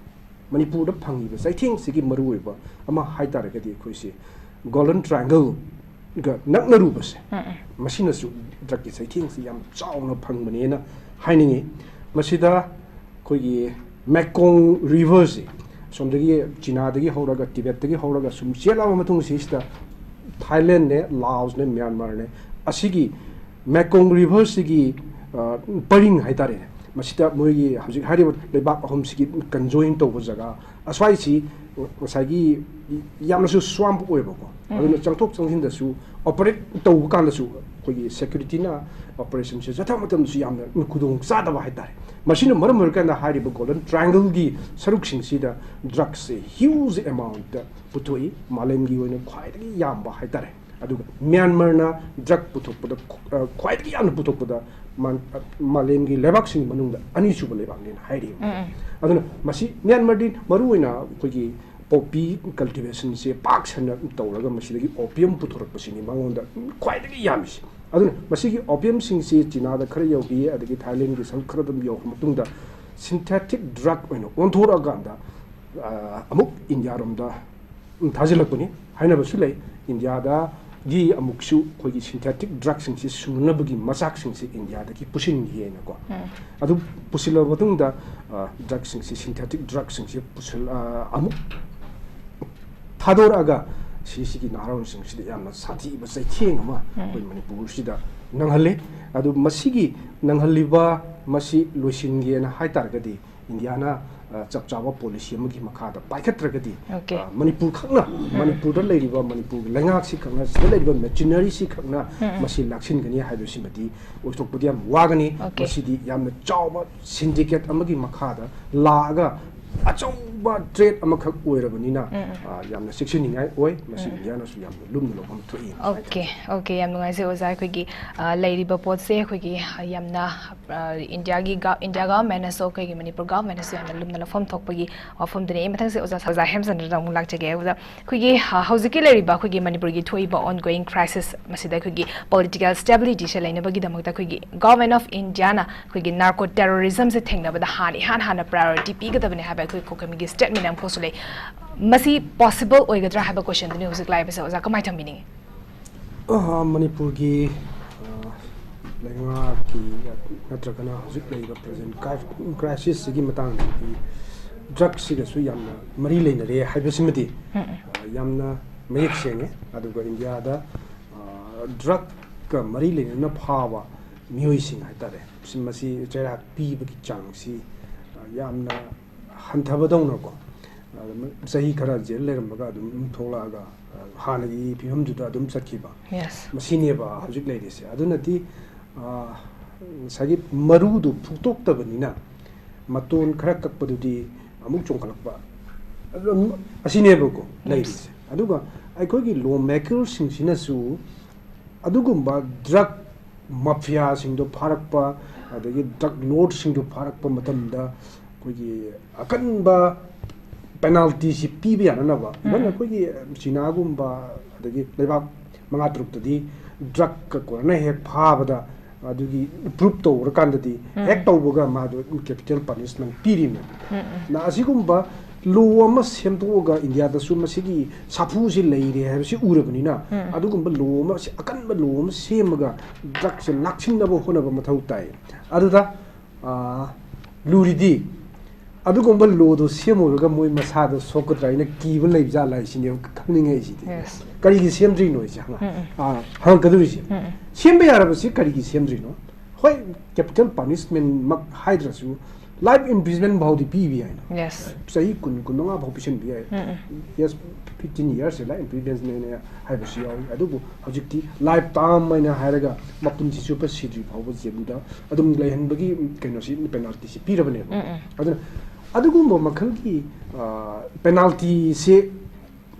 ꯃꯅꯤꯄꯨꯔꯗ ꯐꯪꯉꯤꯕ ꯆꯩꯊꯦꯡꯁꯤꯒꯤ ꯃꯔꯨꯑꯣꯏꯕ ꯑꯃ ꯍꯥꯏ ꯇꯥꯔꯒꯗꯤ ꯑꯩꯈꯣꯏꯁꯤ ꯒꯣꯜꯗꯟ ꯇ꯭ꯔꯥꯏꯡꯒꯜꯒ ꯅꯛꯅꯔꯨꯕꯁꯦ, ꯃꯁꯤꯅꯁꯨ ꯗ꯭ꯔꯒꯀꯤ ꯆꯩꯊꯦꯡꯁꯤ ꯌꯥꯝ ꯆꯥꯎꯅ ꯐꯪꯕꯅꯦꯅ ꯍꯥꯏꯅꯤꯡꯉꯤ꯫ ꯃꯁꯤꯗ ꯑꯩꯈꯣꯏꯒꯤ ꯃꯦꯀꯣꯡ ꯔꯤꯚꯔꯁꯤ ꯁꯣꯝꯗꯒꯤ ꯆꯤꯅꯥꯗꯒꯤ ꯍꯧꯔꯒ, ꯇꯤꯕꯦꯠꯇꯒꯤ ꯍꯧꯔꯒ ꯁꯨꯝ ꯆꯦꯜꯂꯛꯑꯕ ꯃꯇꯨꯡ ꯁꯤꯁꯤꯗ ꯊꯥꯏꯂꯦꯟꯅꯦ, ꯂꯥꯑꯣꯁꯅꯦ, ꯃ꯭ꯌꯥꯟꯃꯥꯔꯅꯦ, ꯑꯁꯤꯒꯤ ꯃꯦꯀꯣꯡ ꯔꯤꯚꯔꯁꯤꯒꯤ, ꯑ, ꯄꯔꯤꯡ ꯍꯥꯏꯇꯥꯔꯦꯅꯦ, ꯃꯁꯤꯗ ꯃꯣꯏꯒꯤ ꯍꯧꯖꯤꯛ ꯍꯥꯏꯔꯤꯕ ꯂꯩꯕꯥꯛ ꯑꯍꯨꯝꯁꯤꯒꯤ ꯀꯟꯖꯣꯏꯟ ꯇꯧꯕ ꯖꯒꯥ, ꯑꯁ꯭ꯋꯥꯏꯁꯤ ꯉꯁꯥꯏꯒꯤ ꯌꯥꯝꯅꯁꯨ ꯁ꯭ꯋꯥꯝꯞ ꯑꯣꯏꯕꯀꯣ, ꯎꯝ꯫ ꯑꯗꯨꯅ ꯆꯪꯊꯣꯛ ꯆꯪꯁꯤꯟꯗꯁꯨ, ꯑꯣꯄꯔꯦꯠ ꯇꯧꯕ ꯀꯥꯟꯗꯁꯨ ꯑꯩꯈꯣꯏꯒꯤ ꯁꯦꯀ꯭ꯌꯨꯔꯤꯇꯤꯅ ꯑꯣꯄꯔꯦꯁꯟꯁꯦ ꯆꯠꯊꯕ ꯃꯇꯝꯗꯁꯨ ꯌꯥꯝꯅ ꯈꯨꯗꯣꯡ ꯆꯥꯗꯕ ꯍꯥꯏꯇꯥꯔꯦ꯫ ꯃꯁꯤꯅ ꯃꯔꯝ ꯑꯣꯏꯔꯀꯥꯟꯗ ꯍꯥꯏꯔꯤꯕ ꯒꯣꯜꯗꯟ ꯇ꯭ꯔꯥꯏꯡꯒꯜꯒꯤ ꯁꯔꯨꯛꯁꯤꯡꯁꯤꯗ ꯗ꯭ꯔꯒꯁꯦ ꯍ꯭ꯌꯨꯖ ꯑꯦꯃꯥꯎꯟꯠꯇ ꯄꯨꯊꯣꯛꯏ, ꯃꯥꯂꯦꯝꯒꯤ ꯑꯣꯏꯅ ꯈ꯭ꯋꯥꯏꯗꯒꯤ ꯌꯥꯝꯕ ꯍꯥꯏꯇꯥꯔꯦ꯫ ꯑꯗꯨꯒ ꯃ꯭ꯌꯥꯟꯃꯥꯔꯅ ꯗ꯭ꯔꯒ ꯄꯨꯊꯣꯛꯄꯗ ꯈ꯭ꯋ-, ꯑ, ꯈ꯭ꯋꯥꯏꯗꯒꯤ ꯌꯥꯝꯅ ꯄꯨꯊꯣꯛꯄꯗ ꯃꯥ-, ꯑ, ꯃꯥꯂꯦꯝꯒꯤ ꯂꯩꯕꯥꯛꯁꯤꯡꯒꯤ ꯃꯅꯨꯡꯗ ꯑꯅꯤꯁꯨꯕ ꯂꯩꯕꯥꯛꯅꯦꯅ ꯍꯥꯏꯔꯤꯕ꯫ ꯎꯝ, ꯎꯝ꯫ ꯑꯗꯨꯅ ꯃꯁꯤ ꯃ꯭ꯌꯥꯟꯃꯥꯔꯗꯤ ꯃꯔꯨꯑꯣꯏꯅ ꯑꯩꯈꯣꯏꯒꯤ ꯄꯣꯄꯤ ꯀꯜꯇꯤꯚꯦꯁꯟꯁꯦ ꯄꯥꯛ ꯁꯟꯅ ꯇꯧꯔꯒ ꯃꯁꯤꯗꯒꯤ ꯑꯣꯄꯤꯌꯝ ꯄꯨꯊꯣꯔꯛꯄꯁꯤꯅꯤ ꯃꯉꯣꯟꯗ ꯈ꯭ꯋꯥꯏꯗꯒꯤ ꯌꯥꯝꯃꯤꯁꯤ꯫ ꯑꯗꯨꯅ ꯃꯁꯤꯒꯤ ꯑꯣꯄꯤꯌꯝꯁꯤꯡꯁꯤ ꯆꯤꯅꯥꯗ ꯈꯔ ꯌꯧꯈꯤ, ꯑꯗꯒꯤ ꯊꯥꯏꯂꯦꯟꯒꯤ ꯁꯔꯨꯛ ꯈꯔ ꯑꯗꯨꯝ ꯌꯧꯈ꯭ꯔ ꯃꯇꯨꯡꯗ ꯁꯤꯟꯊꯦꯇꯤꯛ ꯗ꯭ꯔꯒ ꯑꯣꯏꯅ ꯑꯣꯟꯊꯣꯔꯛꯑꯀꯥꯟꯗ, ꯑ, ꯑꯃꯨꯛ ꯏꯟꯗꯤꯌꯥꯔꯣꯝꯗ ꯊꯥꯖꯤꯜꯂꯛꯄꯅꯤ ꯍꯥꯏꯅꯕꯁꯨ ꯂꯩ꯫ ꯏꯟꯗꯤꯌꯥꯗꯒꯤ ꯑꯃꯨꯛꯁꯨ ꯑꯩꯈꯣꯏꯒꯤ ꯁꯤꯟꯊꯦꯇꯤꯛ ꯗ꯭ꯔꯒꯁꯤꯡꯁꯤ ꯁꯨꯅꯅꯕꯒꯤ ꯃꯆꯥꯛꯁꯤꯡꯁꯤ ꯏꯟꯗꯤꯌꯥꯗꯒꯤ ꯄꯨꯁꯤꯟꯈꯤꯑꯅꯀꯣ꯫ ꯎꯝ꯫ ꯑꯗꯨ ꯄꯨꯁꯤꯜꯂꯕ ꯃꯇꯨꯡꯗ, ꯑ, ꯗ꯭ꯔꯒꯁꯤꯡꯁꯤ, ꯁꯤꯟꯊꯦꯇꯤꯛ ꯗ꯭ꯔꯒꯁꯤꯡꯁꯤ ꯄꯨꯁꯤꯜ-, ꯑ, ꯑꯃꯨꯛ ꯊꯥꯗꯣꯔꯛꯑꯒ ꯁꯤꯁꯤꯒꯤ ꯅꯍꯥꯔꯣꯜꯁꯤꯡꯁꯤꯗ ꯌꯥꯝꯅ ꯁꯥꯊꯤꯕ ꯆꯩꯊꯦꯡ ꯑꯃ ꯎꯝ꯫ ꯑꯩꯈꯣꯏ ꯃꯅꯤꯄꯨꯔꯁꯤꯗ ꯅꯪꯍꯜꯂꯤ꯫ ꯑꯗꯨ ꯃꯁꯤꯒꯤ ꯅꯪꯍꯜꯂꯤꯕ ꯃꯁꯤ ꯂꯣꯏꯁꯤꯟꯒꯦꯅ ꯍꯥꯏ ꯇꯥꯔꯒꯗꯤ ꯏꯟꯗꯤꯌꯥꯅ, ꯑ, ꯆꯞ ꯆꯥꯕ ꯄꯣꯂꯤꯁꯤ ꯑꯃꯒꯤ ꯃꯈꯥꯗ ꯄꯥꯏꯈꯠꯇ꯭ꯔꯒꯗꯤ, OK꯫ ꯑ, ꯃꯅꯤꯄꯨꯔ ꯈꯛꯅ, ꯎꯝ꯫ ꯃꯅꯤꯄꯨꯔꯗ ꯂꯩꯔꯤꯕ, ꯃꯅꯤꯄꯨꯔꯒꯤ ꯂꯩꯉꯥꯛꯁꯤ ꯈꯛꯅ, ꯁꯤꯗ ꯂꯩꯔꯤꯕ ꯃꯦꯆꯤꯅꯔꯤꯁꯤ ꯈꯛꯅ ꯎꯝ, ꯎꯝ꯫ ꯃꯁꯤ ꯂꯥꯛꯁꯤꯟꯒꯅꯤ ꯍꯥꯏꯕꯁꯤꯃꯗꯤ ꯑꯣꯏꯊꯣꯛꯄꯗꯤ ꯌꯥꯝ ꯋꯥꯒꯅꯤ꯫ OK꯫ ꯃꯁꯤꯗꯤ ꯌꯥꯝꯅ ꯆꯥꯎꯕ ꯁꯤꯟꯗꯤꯀꯦꯠ ꯑꯃꯒꯤ ꯃꯈꯥꯗ ꯂꯥꯛꯑꯒ ꯑꯆꯧꯕ ꯊ꯭ꯔꯦꯠ ꯑꯃꯈꯛ ꯑꯣꯏꯔꯕꯅꯤꯅ, ꯎꯝ, ꯎꯝ꯫ ꯑ, ꯌꯥꯝꯅ ꯆꯦꯛꯁꯤꯟꯅꯤꯡꯉꯥꯏ ꯑꯣꯏ꯫ ꯃꯁꯤ ꯎꯝ꯫ ꯏꯟꯗꯤꯌꯥꯅꯁꯨ ꯌꯥꯝꯅ ꯂꯨꯝꯅ ꯂꯧꯐꯝ ꯊꯣꯛꯏ꯫ OK, OK, ꯌꯥꯝ ꯅꯨꯡꯉꯥꯏꯖꯩ ꯑꯣꯖꯥ꯫ ꯑꯩꯈꯣꯏꯒꯤ, ꯑ, ꯂꯩꯔꯤꯕ ꯄꯣꯠꯁꯦ ꯑꯩꯈꯣꯏꯒꯤ, ꯑ, ꯌꯥꯝꯅ, ꯑ, ꯏꯟꯗꯤꯌꯥꯒꯤ ꯒ-, ꯏꯟꯗꯤꯌꯥ ꯒꯚꯔꯟꯃꯦꯟꯠꯅꯁꯨ ꯑꯩꯈꯣꯏꯒꯤ ꯃꯅꯤꯄꯨꯔ ꯒꯚꯔꯟꯃꯦꯟꯠꯅꯁꯨ ꯌꯥꯝꯅ ꯂꯨꯝꯅ ꯂꯧꯐꯝ ꯊꯣꯛꯄꯒꯤ ꯋꯥꯐꯝꯗꯨꯅꯤ꯫ ꯑꯩ ꯃꯊꯪꯁꯦ ꯑꯣꯖꯥ, ꯑꯣꯖꯥ ꯍꯦꯝꯆꯟꯗ꯭ꯔꯗ ꯑꯃꯨꯛ ꯂꯥꯛꯆꯒꯦ꯫ ꯑꯣꯖꯥ, ꯑꯩꯈꯣꯏꯒꯤ, ꯑ, ꯍꯧꯖꯤꯛꯀꯤ ꯂꯩꯔꯤꯕ ꯑꯩꯈꯣꯏꯒꯤ ꯃꯅꯤꯄꯨꯔꯒꯤ ꯊꯣꯛꯏꯕ ongoing crisis ꯃꯁꯤꯗ ꯑꯩꯈꯣꯏꯒꯤ political stabilityꯁꯦ ꯂꯩꯅꯕꯒꯤꯗꯃꯛꯇ ꯑꯩꯈꯣꯏꯒꯤ Government of Indiaꯅ ꯑꯩꯈꯣꯏꯒꯤ narco terrorismꯁꯦ ꯊꯦꯡꯅꯕꯗ ꯍꯥꯟꯅ ꯏꯍꯥꯟ ꯍꯥꯟꯅ priority ꯄꯤꯒꯗꯕꯅꯦ ꯍꯥꯏꯕ ꯑꯩꯈꯣꯏ ꯈꯨꯈꯃꯤꯒꯤ statement ꯑꯃꯈꯛꯁꯨ ꯂꯩ꯫ ꯃꯁꯤ possible ꯑꯣꯏꯒꯗ꯭ꯔꯥ ꯍꯥꯏꯕ questionꯗꯨꯅꯤ ꯍꯧꯖꯤꯛ ꯂꯥꯛꯏꯕꯁꯦ꯫ ꯑꯣꯖꯥ, ꯀꯃꯥꯏꯅ ꯊꯝꯕꯤꯅꯤꯡꯉꯤ? ꯑ, ꯃꯅꯤꯄꯨꯔꯒꯤ, ꯑ, ꯂꯩꯉꯥꯛꯀꯤ ꯅꯠꯇ꯭ꯔꯒꯅ ꯍꯧꯖꯤꯛ ꯂꯩꯔꯤꯕ ꯄ꯭ꯔꯖꯦꯟ ꯀ꯭ꯔꯥꯏꯁꯤꯁꯁꯤꯒꯤ ꯃꯇꯥꯡꯗꯗꯤ ꯗ꯭ꯔꯛꯁꯤꯒꯁꯨ ꯌꯥꯝꯅ ꯃꯔꯤ ꯂꯩꯅꯔꯦ ꯍꯥꯏꯕꯁꯤꯃꯗꯤ ꯑ, ꯌꯥꯝꯅ ꯃꯌꯦꯛ ꯁꯦꯡꯉꯦ꯫ ꯑꯗꯨꯒ ꯏꯟꯗꯤꯌꯥꯗ ꯗ꯭ꯔꯛꯀ ꯃꯔꯤ ꯂꯩꯅꯅ ꯐꯥꯕ ꯃꯤꯑꯣꯏꯁꯤꯡ ꯍꯥꯏꯇꯥꯔꯦ, ꯁꯤ, ꯃꯁꯤ ꯆꯩꯔꯥꯛ ꯄꯤꯕꯒꯤ ꯆꯥꯡꯁꯤ ꯑ, ꯌꯥꯝꯅ ꯍꯟꯊꯕꯗꯧꯅꯀꯣ, ꯑ, ꯆꯍꯤ ꯈꯔ ꯖꯦꯜ ꯂꯩꯔꯝꯃꯒ ꯑꯗꯨꯝ ꯊꯣꯛꯂꯛꯑꯒ ꯑ, ꯍꯥꯟꯅꯒꯤ ꯐꯤꯕꯝꯗꯨꯗ ꯑꯗꯨꯝ ꯆꯠꯈꯤꯕ, ꯌꯦꯁ꯫ ꯃꯁꯤꯅꯦꯕ ꯍꯧꯖꯤꯛ ꯂꯩꯔꯤꯁꯦ꯫ ꯑꯗꯨꯅꯗꯤ ꯑ, ꯉꯁꯥꯏꯒꯤ ꯃꯔꯨꯗꯨ ꯐꯨꯛꯇꯣꯛꯇꯕꯅꯤꯅ ꯃꯇꯣꯟ ꯈꯔ ꯀꯛꯄꯗꯨꯗꯤ ꯑꯃꯨꯛ ꯆꯣꯡꯈꯠꯂꯛꯄ, ꯑꯗꯨꯝ ꯑꯁꯤꯅꯦꯕꯀꯣ ꯂꯩꯔꯤꯁꯦ꯫ ꯑꯗꯨꯒ ꯑꯩꯈꯣꯏꯒꯤ ꯂꯣ ꯃꯦꯀꯔꯁꯤꯡꯁꯤꯅꯁꯨ ꯑꯗꯨꯒꯨꯝꯕ ꯗ꯭ꯔꯛ ꯃꯥꯐꯤꯌꯥꯁꯤꯡꯗꯣ ꯐꯥꯔꯛꯄ, ꯑꯗꯒꯤ ꯗ꯭ꯔꯛ ꯂꯣꯔꯗꯁꯤꯡꯗꯣ ꯐꯥꯔꯛꯄ ꯃꯇꯝꯗ ꯑꯩꯈꯣꯏꯒꯤ ꯑꯀꯟꯕ ꯄꯦꯅꯥꯜꯇꯤꯁꯤ ꯄꯤꯕ ꯌꯥꯅꯅꯕ, ꯏꯚꯟ ꯑꯩꯈꯣꯏꯒꯤ ꯆꯤꯅꯥꯒꯨꯝꯕ ꯑꯗꯒꯤ ꯂꯩꯕꯥꯛ ꯃꯉꯥ ꯇꯔꯨꯛꯇꯗꯤ ꯗ꯭ꯔꯛꯀ ꯀꯣꯔꯣꯅꯥ ꯍꯦꯛ ꯐꯥꯕꯗ ꯑꯗꯨꯒꯤ ꯄ꯭ꯔꯨꯞ ꯇꯧꯔꯀꯥꯟꯗꯗꯤ ꯍꯦꯛ ꯇꯧꯕꯒ ꯃꯥꯗꯣ ꯀꯦꯄꯤꯇꯦꯜ ꯄꯅꯤꯁꯃꯦꯟ ꯄꯤꯔꯤꯕꯅꯦ꯫ ꯅ ꯑꯁꯤꯒꯨꯝꯕ ꯂꯣ ꯑꯃ ꯁꯦꯝꯗꯣꯛꯑꯒ ꯏꯟꯗꯤꯌꯥꯗꯁꯨ ꯃꯁꯤꯒꯤ ꯁꯥꯐꯨꯁꯤ ꯂꯩꯔꯦ ꯍꯥꯏꯕꯁꯤ ꯎꯔꯕꯅꯤꯅ ꯑꯗꯨꯒꯨꯝꯕ ꯂꯣ ꯑꯃ, ꯑꯀꯟꯕ ꯂꯣ ꯑꯃ ꯁꯦꯝꯃꯒ ꯗ꯭ꯔꯛꯁꯦ ꯂꯥꯛꯁꯤꯟꯅꯕ ꯍꯣꯠꯅꯕ ꯃꯊꯧ ꯇꯥꯏ꯫ ꯑꯗꯨꯗ ꯑ, ꯂꯨꯔꯤꯗꯤ ꯑꯗꯨꯒꯨꯝꯕ ꯂꯣꯗꯣ ꯁꯦꯝꯃꯨꯔꯒ ꯃꯣꯏ ꯃꯁꯥꯗꯣ ꯁꯣꯛꯀꯗ꯭ꯔꯥ ꯍꯥꯏꯅ ꯀꯤꯕ ꯂꯩꯕ ꯖꯥꯠꯂ ꯍꯥꯏꯁꯤꯅꯦꯕ ꯈꯪꯅꯤꯡꯉꯛꯏꯁꯤꯗꯤ꯫ ꯌꯦꯁ꯫ ꯀꯔꯤꯒꯤ ꯁꯦꯝꯗ꯭ꯔꯤꯅꯣ ꯍꯥꯏꯁꯦ ꯍꯪꯉ-, ꯑ, ꯍꯪꯉꯛꯀꯗꯧꯔꯤꯁꯦ꯫ ꯁꯦꯝꯕ ꯌꯥꯔꯕꯁꯤ ꯀꯔꯤꯒꯤ ꯁꯦꯝꯗ꯭ꯔꯤꯅꯣ? ꯍꯣꯏ, ꯀꯦꯄꯤꯇꯦꯜ ꯄꯅꯤꯁꯃꯦꯟꯃꯛ ꯍꯥꯏꯗ꯭ꯔꯁꯨ ꯂꯥꯏꯐ ꯏꯝꯄ꯭ꯔꯤꯖꯃꯦꯟ ꯐꯥꯎꯗꯤ ꯄꯤꯕ ꯌꯥꯏꯅ꯫ ꯌꯦꯁ꯫ ꯆꯍꯤ ꯀꯨꯟ, ꯀꯨꯟꯃꯉꯥ ꯐꯥꯎ ꯄꯤꯁꯟꯕ ꯌꯥꯏ꯫ ꯌꯦꯁ, ꯐꯤꯐꯇꯤꯟ ꯌꯔꯁꯁꯦ ꯂꯥꯏꯐ ꯏꯝꯄ꯭ꯔꯤꯖꯃꯦꯟꯅꯦ ꯍꯥꯏꯕꯁꯨ ꯌꯥꯎꯏ꯫ ꯑꯗꯨꯕꯨ ꯍꯧꯖꯤꯛꯇꯤ ꯂꯥꯏꯐ ꯇꯥꯔꯝ ꯍꯥꯏꯅ ꯍꯥꯏꯔꯒ ꯃꯄꯨꯟꯁꯤ ꯆꯨꯞꯄ ꯁꯤꯗ꯭ꯔꯤ ꯐꯥꯎꯕ ꯖꯦꯜꯗ ꯑꯗꯨꯝ ꯂꯩꯍꯟꯕꯒꯤ ꯀꯩꯅꯣꯁꯤ, ꯄꯦꯅꯥꯜꯇꯤꯁꯤ ꯄꯤꯔꯕꯅꯦꯕ꯫ ꯑꯗꯨꯅ ꯑꯗꯨꯒꯨꯝꯕ ꯃꯈꯜꯒꯤ, ꯑ, ꯄꯦꯅꯥꯜꯇꯤꯁꯦ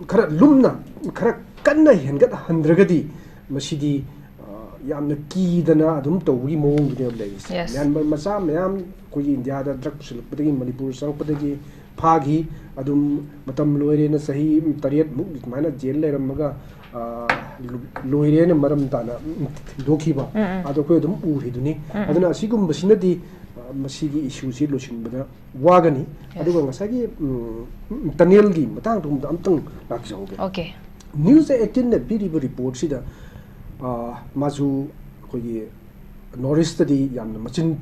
ꯈꯔ ꯂꯨꯝꯅ, ꯈꯔ ꯀꯟꯅ ꯍꯦꯟꯒꯠꯍꯟꯗ꯭ꯔꯒꯗꯤ ꯃꯁꯤꯗꯤ, ꯑ, ꯌꯥꯝꯅ ꯀꯤꯗꯅ ꯑꯗꯨꯝ ꯇꯧꯕꯒꯤ ꯃꯑꯣꯡꯗꯨꯅꯦꯕ ꯂꯩꯔꯤꯁꯦ꯫ ꯌꯦꯁ꯫ ꯃꯌꯥꯝ ꯃꯆꯥ ꯃꯌꯥꯝ ꯑꯩꯈꯣꯏꯒꯤ ꯏꯟꯗꯤꯌꯥꯗ ꯗ꯭ꯔꯒ ꯄꯨꯁꯤꯜꯂꯛꯄꯗꯒꯤ, ꯃꯅꯤꯄꯨꯔ ꯆꯪꯉꯛꯄꯗꯒꯤ ꯐꯥꯈꯤ, ꯑꯗꯨꯝ ꯃꯇꯝ ꯂꯣꯏꯔꯦꯅ ꯆꯍꯤ ꯇꯔꯦꯠꯃꯨꯛ ꯑꯗꯨꯃꯥꯏꯅ ꯖꯦꯜ ꯂꯩꯔꯝꯃꯒ, ꯑ, ꯂꯣꯏꯔꯦꯅ ꯃꯔꯝ ꯇꯥꯅ ꯊꯤꯟꯗꯣꯛꯈꯤꯕ, ꯑꯗꯣ ꯑꯩꯈꯣꯏ ꯑꯗꯨꯝ ꯎꯔꯤꯗꯨꯅꯤ꯫ ꯑꯗꯨꯅ ꯑꯁꯤꯒꯨꯝꯕꯁꯤꯅꯗꯤ, ꯑ, ꯃꯁꯤꯒꯤ ꯏꯁꯨꯁꯤ ꯂꯣꯏꯁꯤꯟꯕꯗ ꯋꯥꯒꯅꯤ꯫ ꯑꯗꯨꯒ ꯉꯁꯥꯏꯒꯤ, ꯎꯝ, ꯇꯅꯦꯜꯒꯤ ꯃꯇꯥꯡꯗꯨꯃꯗ ꯑꯝꯇꯪ ꯂꯥꯛꯆꯍꯧꯒꯦ꯫ ꯑꯣꯀꯦ꯫ ꯅ꯭ꯌꯨꯁ ꯑꯩꯠꯇꯤꯟꯅ ꯄꯤꯔꯤꯕ ꯔꯤꯄꯣꯔꯠꯁꯤꯗ, ꯑ, ꯃꯥꯁꯨ ꯑꯩꯈꯣꯏꯒꯤ ꯅꯣꯔꯠ ꯏꯁꯇꯗꯤ ꯌꯥꯝꯅ ꯃꯆꯤꯟ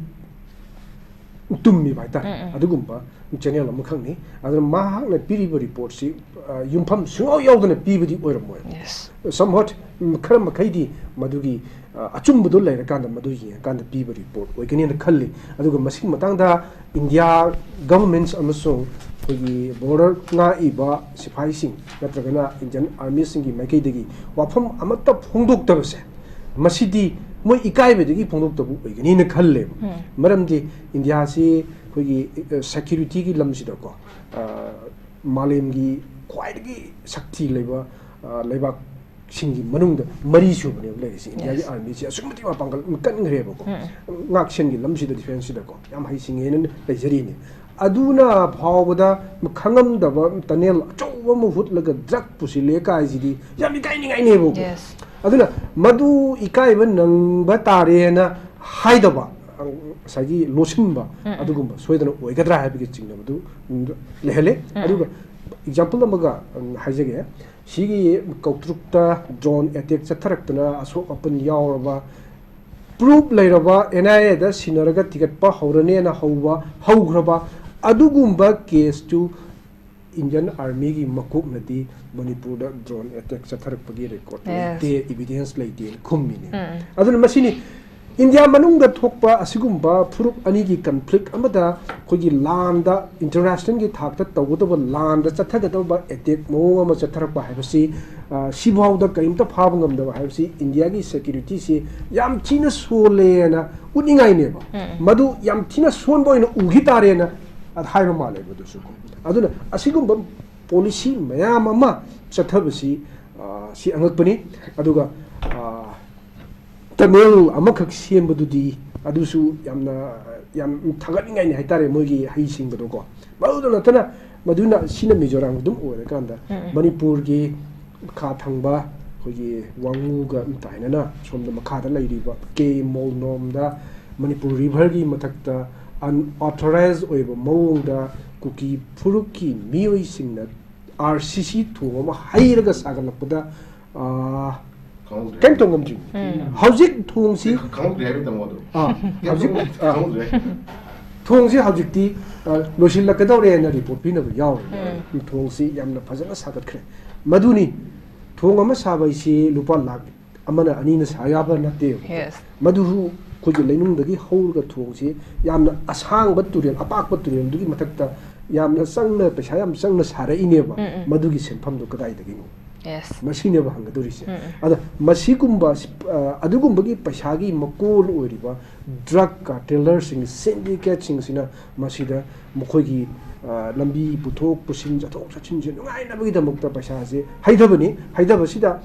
ꯇꯨꯝꯃꯤꯕ ꯍꯥꯏꯇꯥꯔꯦ꯫ ꯎꯝ, ꯎꯝ. ꯑꯗꯨꯒꯨꯝꯕ ꯆꯦꯅꯦꯜ ꯑꯃꯈꯛꯅꯤ꯫ ꯑꯗꯨꯅ ꯃꯍꯥꯛꯅ ꯄꯤꯔꯤꯕ ꯔꯤꯄꯣꯔꯠꯁꯤ, ꯑ, ꯌꯨꯝꯐꯝ ꯁꯨꯡꯌꯥꯎ ꯌꯥꯎꯗꯅ ꯄꯤꯕꯗꯤ ꯑꯣꯏꯔꯝꯃꯣꯏ꯫ Yes. Somewhat, ꯎꯝ, ꯈꯔ ꯃꯈꯩꯗꯤ ꯃꯗꯨꯒꯤ, ꯑ, ꯑꯆꯨꯝꯕꯗꯣ ꯂꯩꯔꯀꯥꯟꯗ ꯃꯗꯨ ꯌꯦꯡꯉꯀꯥꯟꯗ ꯄꯤꯕ ꯔꯤꯄꯣꯔꯠ ꯑꯣꯏꯒꯅꯤꯅ ꯈꯜꯂꯤ꯫ ꯑꯗꯨꯒ ꯃꯁꯤꯒꯤ ꯃꯇꯥꯡꯗ ꯏꯟꯗꯤꯌꯥ ꯒꯚꯔꯟꯃꯦꯟꯠ ꯑꯃꯁꯨꯡ ꯑꯩꯈꯣꯏꯒꯤ ꯕꯣꯔꯗꯔ ꯉꯥꯛꯏꯕ ꯁꯤꯐꯥꯏꯁꯤꯡ ꯅꯠꯇ꯭ꯔꯒꯅ ꯏꯟꯗꯤꯌꯟ ꯑꯥꯔꯃꯤꯁꯤꯡꯒꯤ ꯃꯥꯏꯀꯩꯗꯒꯤ ꯋꯥꯐꯝ ꯑꯃꯠꯇ ꯐꯣꯡꯗꯣꯛꯇꯕꯁꯦ, ꯃꯁꯤꯗꯤ ꯃꯣꯏ ꯏꯀꯥꯏꯕꯗꯒꯤ ꯐꯣꯡꯗꯣꯛꯇꯕ ꯑꯣꯏꯒꯅꯤꯅ ꯈꯜꯂꯦꯕ꯫ ꯎꯝ. ꯃꯔꯝꯗꯤ ꯏꯟꯗꯤꯌꯥꯁꯤ ꯑꯩꯈꯣꯏꯒꯤ, ꯑ, ꯁꯦꯀ꯭ꯌꯨꯔꯤꯇꯤꯒꯤ ꯂꯝꯁꯤꯗꯀꯣ, ꯑ, ꯃꯥꯂꯦꯝꯒꯤ ꯈ꯭ꯋꯥꯏꯗꯒꯤ ꯁꯛꯇꯤ ꯂꯩꯕ, ꯑ, ꯂꯩꯕꯥꯛꯁꯤꯡꯒꯤ ꯃꯅꯨꯡꯗ ꯃꯔꯤ ꯁꯨꯕꯅꯦꯕ ꯂꯩꯔꯤꯁꯦ꯫ ꯏꯟꯗꯤꯌꯥꯒꯤ Yes. ꯑꯥꯔꯃꯤꯁꯤ ꯑꯁꯨꯛꯀꯤ ꯃꯇꯤꯛ ꯃꯄꯥꯡꯒꯜ ꯀꯟꯈ꯭ꯔꯦꯕꯀꯣ꯫ ꯎꯝ. ꯉꯥꯛꯁꯦꯟꯒꯤ ꯂꯝꯁꯤꯗ, ꯗꯤꯐꯦꯟꯁꯁꯤꯗꯀꯣ ꯌꯥꯝ ꯍꯩꯁꯤꯡꯉꯦꯅ ꯂꯩꯖꯔꯤꯅꯦ꯫ ꯑꯗꯨꯅ ꯐꯥꯎꯕꯗ ꯈꯪꯉꯝꯗꯕ ꯇꯅꯦꯜ ꯑꯆꯧꯕ ꯑꯃ ꯍꯨꯠꯂꯒ ꯗ꯭ꯔꯒ ꯄꯨꯁꯤꯜꯂꯦ ꯀꯥꯏꯁꯤꯗꯤ ꯌꯥꯝ ꯏꯀꯥꯏꯅꯤꯡꯉꯥꯏꯅꯦꯕꯀꯣ꯫ Yes. ꯑꯗꯨꯅ ꯃꯗꯨ ꯏꯀꯥꯏꯕ ꯅꯪꯕ ꯇꯥꯔꯦꯅ ꯍꯥꯏꯗꯕ, ꯉꯁꯥꯏꯒꯤ ꯂꯣꯠꯁꯤꯟꯕ, ꯎꯝ, ꯎꯝ. ꯑꯗꯨꯒꯨꯝꯕ ꯁꯣꯏꯗꯅ ꯑꯣꯏꯒꯗ꯭ꯔꯥ ꯍꯥꯏꯕꯒꯤ ꯆꯤꯡꯅꯕꯗꯨ ꯂꯩꯍꯜꯂꯦ꯫ ꯎꯝ. ꯑꯗꯨꯒ ꯑꯦꯛꯖꯥꯝꯄꯜ ꯑꯃꯒ, ꯎꯝ, ꯍꯥꯏꯖꯒꯦ꯫ ꯁꯤꯒꯤ ꯀꯧꯇ꯭ꯔꯨꯛꯇ ꯗ꯭ꯔꯣꯟ ꯑꯦꯇꯦꯛ ꯆꯠꯊꯔꯛꯇꯅ ꯑꯁꯣꯛ ꯑꯄꯟ ꯌꯥꯎꯔꯕ, ꯄ꯭ꯔꯨꯐ ꯂꯩꯔꯕ, ꯑꯦꯟ ꯑꯥꯏ ꯑꯦꯗ ꯁꯤꯟꯅꯔꯒ ꯊꯤꯒꯠꯄ ꯍꯧꯔꯅꯦꯅ ꯍꯧꯕ, ꯍꯧꯈ꯭ꯔꯕ ꯑꯗꯨꯒꯨꯝꯕ ꯀꯦꯁꯇꯨ ꯏꯟꯗꯤꯌꯟ ꯑꯥꯔꯃꯤꯒꯤ ꯃꯀꯣꯛꯅꯗꯤ ꯃꯅꯤꯄꯨꯔꯗ ꯗ꯭ꯔꯣꯟ ꯑꯦꯇꯦꯛ ꯆꯠꯊꯔꯛꯄꯒꯤ ꯔꯦꯀꯣꯔꯗ Yes. ꯂꯩꯇꯦ, ꯏꯕꯤꯗꯦꯟꯁ ꯂꯩꯇꯦꯅ ꯈꯨꯝꯃꯤꯅꯦ꯫ ꯎꯝ. ꯑꯗꯨꯅ ꯃꯁꯤꯅꯤ ꯏꯟꯗꯤꯌꯥ ꯃꯅꯨꯡꯗ ꯊꯣꯛꯄ ꯑꯁꯤꯒꯨꯝꯕ ꯐꯨꯔꯨꯞ ꯑꯅꯤꯒꯤ ꯀꯟꯐ꯭ꯂꯤꯛ ꯑꯃꯗ ꯑꯩꯈꯣꯏꯒꯤ ꯂꯥꯟꯗ, ꯏꯟꯇꯔꯅꯦꯁꯅꯦꯜꯒꯤ ꯊꯥꯛꯇ ꯇꯧꯒꯗꯕ ꯂꯥꯟꯗ ꯆꯠꯊꯒꯗꯕ ꯑꯦꯇꯦꯛ ꯃꯑꯣꯡ ꯑꯃ ꯆꯠꯊꯔꯛꯄ ꯍꯥꯏꯕꯁꯤ, ꯑ, ꯁꯤꯐꯥꯎꯗ ꯀꯔꯤꯝꯇ ꯐꯥꯕ ꯉꯝꯗꯕ ꯍꯥꯏꯕꯁꯤ ꯏꯟꯗꯤꯌꯥꯒꯤ ꯁꯦꯀ꯭ꯌꯨꯔꯤꯇꯤꯁꯤ ꯌꯥꯝ ꯊꯤꯅ ꯁꯣꯜꯂꯦꯅ ꯎꯠꯅꯤꯡꯉꯥꯏꯅꯦꯕ꯫ ꯎꯝ. ꯃꯗꯨ ꯌꯥꯝ ꯊꯤꯅ ꯁꯣꯟꯕ ꯑꯣꯏꯅ ꯎꯈꯤ ꯇꯥꯔꯦꯅ ꯑꯗ ꯍꯥꯏꯕ ꯃꯥꯜꯂꯦ ꯃꯗꯨꯁꯨ꯫ ꯑꯗꯨꯅ ꯑꯁꯤꯒꯨꯝꯕ ꯄꯣꯂꯤꯁꯤ ꯃꯌꯥꯝ ꯑꯃ ꯆꯠꯊꯕꯁꯤ, ꯑ, ꯁꯤ ꯑꯉꯛꯄꯅꯤ꯫ ꯑꯗꯨꯒ, ꯑ, ꯇꯅꯦꯜ ꯑꯃꯈꯛ ꯁꯦꯝꯕꯗꯨꯗꯤ ꯑꯗꯨꯁꯨ ꯌꯥꯝꯅ, ꯌꯥꯝ ꯊꯥꯒꯠꯅꯤꯡꯉꯥꯏꯅꯤ ꯍꯥꯏꯇꯥꯔꯦ, ꯃꯣꯏꯒꯤ ꯍꯩꯁꯤꯡꯕꯗꯣꯀꯣ꯫ ꯃꯗꯨꯗ ꯅꯠꯇꯅ ꯃꯗꯨꯅ, ꯁꯤꯅ ꯃꯤꯖꯣꯔꯥꯝ ꯑꯗꯨꯝ ꯑꯣꯏꯔꯀꯥꯟꯗ ꯎꯝ, ꯎꯝ. ꯃꯅꯤꯄꯨꯔꯒꯤ ꯈꯥ ꯊꯪꯕ ꯑꯩꯈꯣꯏꯒꯤ ꯋꯥꯉꯨꯒ ꯇꯥꯏꯅꯅ ꯁꯣꯝꯗ ꯃꯈꯥꯗ ꯂꯩꯔꯤꯕ ꯀꯦ ꯃꯣꯜꯅꯣꯝꯗ ꯃꯅꯤꯄꯨꯔ ꯔꯤꯚꯔꯒꯤ ꯃꯊꯛꯇ ꯑꯟꯑꯣꯊꯣꯔꯥꯏꯖ ꯑꯣꯏꯕ ꯃꯑꯣꯡꯗ ꯀꯨꯀꯤ ꯐꯨꯔꯨꯞꯀꯤ ꯃꯤꯑꯣꯏꯁꯤꯡꯅ ꯑꯥꯔ ꯁꯤ ꯁꯤ ꯊꯣꯡ ꯑꯃ ꯍꯩꯔꯒ ꯁꯥꯒꯠꯂꯛꯄꯗ, ꯑꯥ, ꯈꯪꯍꯧꯗ꯭ꯔꯦ꯫ ꯀꯩꯝ ꯇꯧ ꯉꯝꯗ꯭ꯔꯤ꯫ ꯍꯧꯖꯤꯛ ꯊꯣꯡꯁꯤ ꯈꯪꯍꯧꯗ꯭ꯔꯦ ꯍꯥꯏꯕ ꯇꯥꯃꯣ ꯑꯗꯣ꯫ ꯑꯥ, ꯀꯩꯝ ꯍꯧꯖꯤꯛ ꯇꯧ- ꯑꯥ, ꯈꯪꯍꯧꯗ꯭ꯔꯦ꯫ ꯊꯣꯡꯁꯤ ꯍꯧꯖꯤꯛꯇꯤ ꯑ, ꯂꯣꯏꯁꯤꯜꯂꯛꯀꯗꯧꯔꯦꯅ ꯔꯤꯄꯣꯔꯠ ꯄꯤꯅꯕ ꯌꯥꯎꯔꯦ꯫ ꯊꯣꯡꯁꯤ ꯌꯥꯝꯅ ꯐꯖꯅ ꯁꯥꯒꯠꯈ꯭ꯔꯦ꯫ ꯃꯗꯨꯅꯤ ꯊꯣꯡ ꯑꯃ ꯁꯥꯕ ꯍꯥꯏꯁꯤ ꯂꯨꯄꯥ ꯂꯥꯛ ꯑꯃꯅ ꯑꯅꯤꯅ ꯁꯥ ꯌꯥꯕ ꯅꯠꯇꯦꯕ꯫ Yes. ꯃꯗꯨꯁꯨ ꯑꯩꯈꯣꯏꯒꯤ ꯂꯩꯅꯨꯡꯗꯒꯤ ꯍꯧꯔꯒ ꯊꯣꯡꯁꯤ ꯌꯥꯝꯅ ꯑꯁꯥꯡꯕ ꯇꯨꯔꯦꯜ, ꯑꯄꯥꯛꯄ ꯇꯨꯔꯦꯜꯗꯨꯒꯤ ꯃꯊꯛꯇ ꯌꯥꯝꯅ ꯆꯪꯅ, ꯄꯩꯁꯥ ꯌꯥꯝ ꯆꯪꯅ ꯁꯥꯔꯛꯏꯅꯦꯕ꯫ ꯎꯝ, ꯎꯝ. ꯃꯗꯨꯒꯤ ꯁꯦꯟꯐꯝꯗꯣ ꯀꯗꯥꯏꯗꯒꯤꯅꯣ? Yes. ꯃꯁꯤꯅꯦꯕ ꯍꯪꯒꯗꯧꯔꯤꯁꯦ꯫ ꯎꯝ, ꯎꯝ. ꯑꯗ ꯃꯁꯤꯒꯨꯝꯕ, ꯑ, ꯑꯗꯨꯒꯨꯝꯕꯒꯤ ꯄꯩꯁꯥꯒꯤ ꯃꯀꯣꯜ ꯑꯣꯏꯔꯤꯕ ꯗ꯭ꯔꯒ ꯀꯥꯔꯇꯦꯂꯔꯁꯤꯡ, ꯁꯤꯟꯗꯤꯀꯦꯠꯁꯤꯡꯁꯤꯅ ꯃꯁꯤꯗ ꯃꯈꯣꯏꯒꯤ, ꯑ, ꯂꯝꯕꯤ ꯄꯨꯊꯣꯛ ꯄꯨꯁꯤꯟ, ꯆꯠꯊꯣꯛ ꯆꯠꯁꯤꯟꯁꯦ ꯅꯨꯡꯉꯥꯏꯅꯕꯒꯤꯗꯃꯛꯇ ꯄꯩꯁꯥꯁꯦ ꯍꯩꯊꯕꯅꯤ꯫ ꯍꯩꯊꯕꯁꯤꯗ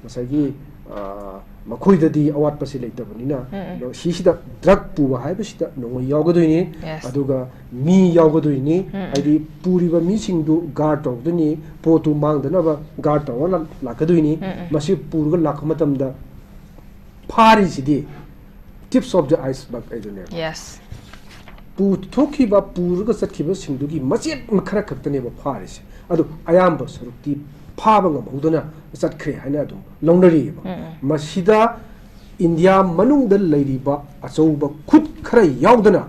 ꯉꯁꯥꯏꯒꯤ, ꯑ, ꯃꯈꯣꯏꯗꯗꯤ ꯑꯋꯥꯠꯄꯁꯤ ꯂꯩꯇꯕꯅꯤꯅ, ꯎꯝ, ꯎꯝ. ꯑꯗꯣ ꯁꯤꯁꯤꯗ ꯗ꯭ꯔꯒ ꯄꯨꯕ ꯍꯥꯏꯕꯁꯤꯗ ꯅꯣꯡꯃꯩ ꯌꯥꯎꯒꯗꯣꯏꯅꯤ, Yes. ꯑꯗꯨꯒ ꯃꯤ ꯌꯥꯎꯒꯗꯣꯏꯅꯤ, ꯎꯝ, ꯎꯝ. ꯍꯥꯏꯗꯤ ꯄꯨꯔꯤꯕ ꯃꯤꯁꯤꯡꯗꯨ ꯒꯥꯔꯗ ꯇꯧꯗꯣꯏꯅꯤ, ꯄꯣꯠꯇꯨ ꯃꯥꯡꯗꯅꯕ ꯒꯥꯔꯗ ꯇꯧꯔꯒ ꯂꯥꯛ-, ꯂꯥꯛꯀꯗꯣꯏꯅꯤ꯫ ꯎꯝ, ꯎꯝ. ꯃꯁꯤ ꯄꯨꯔꯒ ꯂꯥꯛꯄ ꯃꯇꯝꯗ ꯐꯥꯔꯤꯁꯤꯗꯤ tips of the iceberg ꯍꯥꯏꯗꯨꯅꯦꯕ꯫ Yes. ꯄꯨꯊꯣꯛꯈꯤꯕ, ꯄꯨꯔꯒ ꯆꯠꯈꯤꯕꯁꯤꯡꯗꯨꯒꯤ ꯃꯆꯦꯠ ꯈꯔ ꯈꯛꯇꯅꯦꯕ ꯐꯥꯔꯤꯁꯦ꯫ ꯑꯗꯨ ꯑꯌꯥꯝꯕ ꯁꯔꯨꯛꯇꯤ ꯐꯥꯕ ꯉꯝꯍꯧꯗꯅ ꯆꯠꯈ꯭ꯔꯦ ꯍꯥꯏꯅ ꯑꯗꯨꯝ ꯂꯧꯅꯔꯤꯑꯕ꯫ ꯎꯝ, ꯎꯝ. ꯃꯁꯤꯗ ꯏꯟꯗꯤꯌꯥ ꯃꯅꯨꯡꯗ ꯂꯩꯔꯤꯕ ꯑꯆꯧꯕ ꯈꯨꯠ ꯈꯔ ꯌꯥꯎꯗꯅ